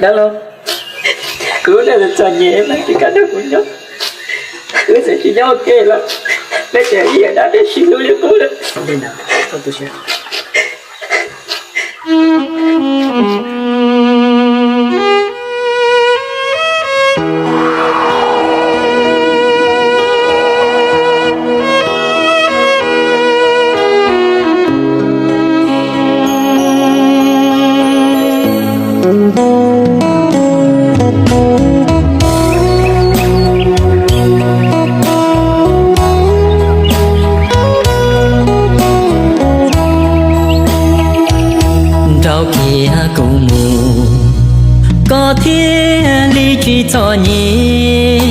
Dab laug, kuv lub neej txom nyem mas tsis kam nrog kuv nyob, kuv txawm tsis nyob ua ke los peb tseem ib yam dab tsi hlub li qub lawm. Nrauj kiag kuv mus, koj thiaj li tsis txom nyem.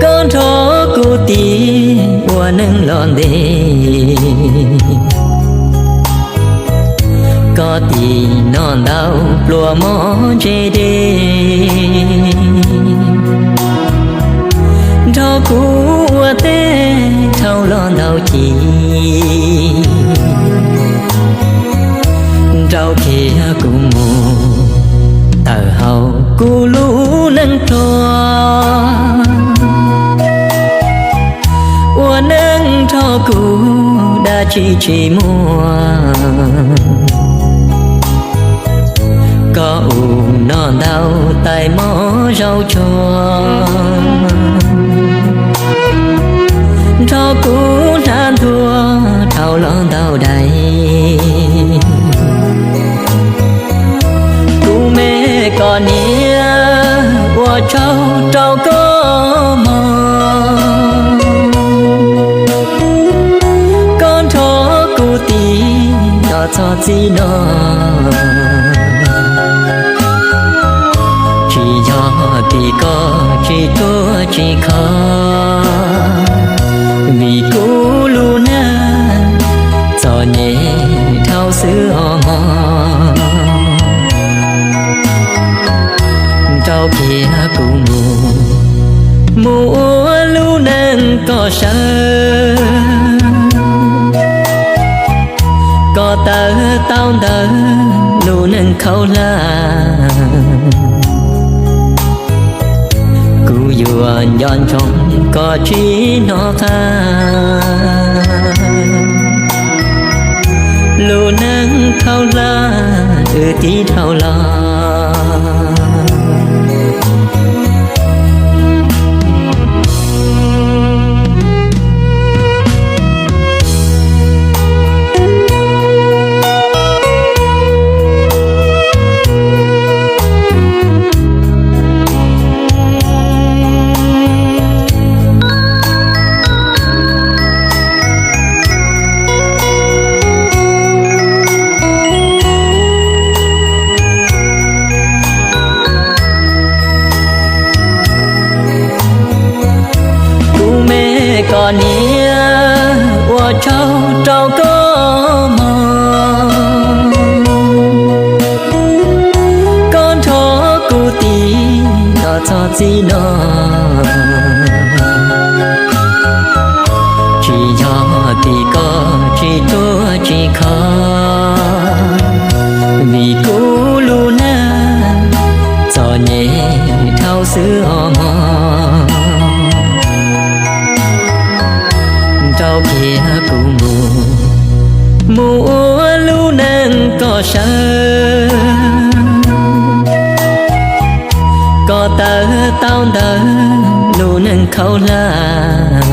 Koj nrog kuv tiv ua neej los ntev, koj tiv noj ntau pluas mov ntse dej, nrog kuv ua teb dhau los ntau ci. Nrauj kiag kuv mus, tawm hauv kuv lub neej pluag, ua neej nrog kuv dab tsi tsis muaj. Koj ua noj ntau tais mov zaub tsuag, nrog kuv hnav nthua dhau los ntau dais. Kuv me koj niam, ua tsaug rau koj mog, koj nrog kuv tiv los txog txij no. Tsis yog vim koj tsis tuag tsis kho, vim kuv lub neej txom nyem dhau xwb os mog. Nrauj kiag kuv mus, mus ua lub neej koj sawv, koj tawm tau ntawm lub neej khaub hlab. Kuv yuav nco ntsoov koj tsis hnov qab, lub neej khaub hlab wb tiv dhau los. Kuv me koj niam, ua tsaug rau koj mog, koj nrog kuv tiv los txog txij no. Tsis yog vim koj tsis tuag tsis kho, vim kuv lub neej txom nyem dhau xwb os mog. Nrauj kiag kuv mus, mus ua lub neej koj sawv, koj tawm tau ntawm lub neej khaub hlab.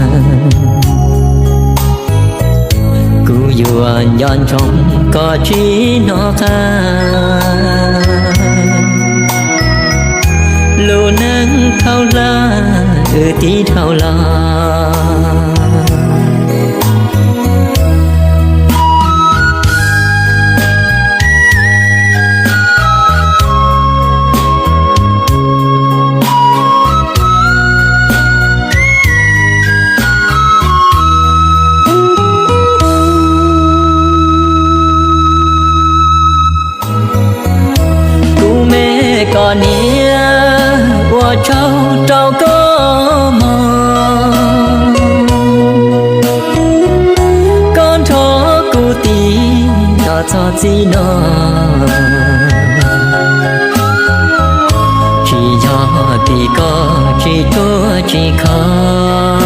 Kuv yuav nco ntsoov koj tsis hnov qab, lub neej khaub hlab wb tiv dhau los. Kuv me koj niam, ua tsaug rau koj mog, koj nrog kuv tiv los txog txij no. Tsis koj tsis tuag tsis kho.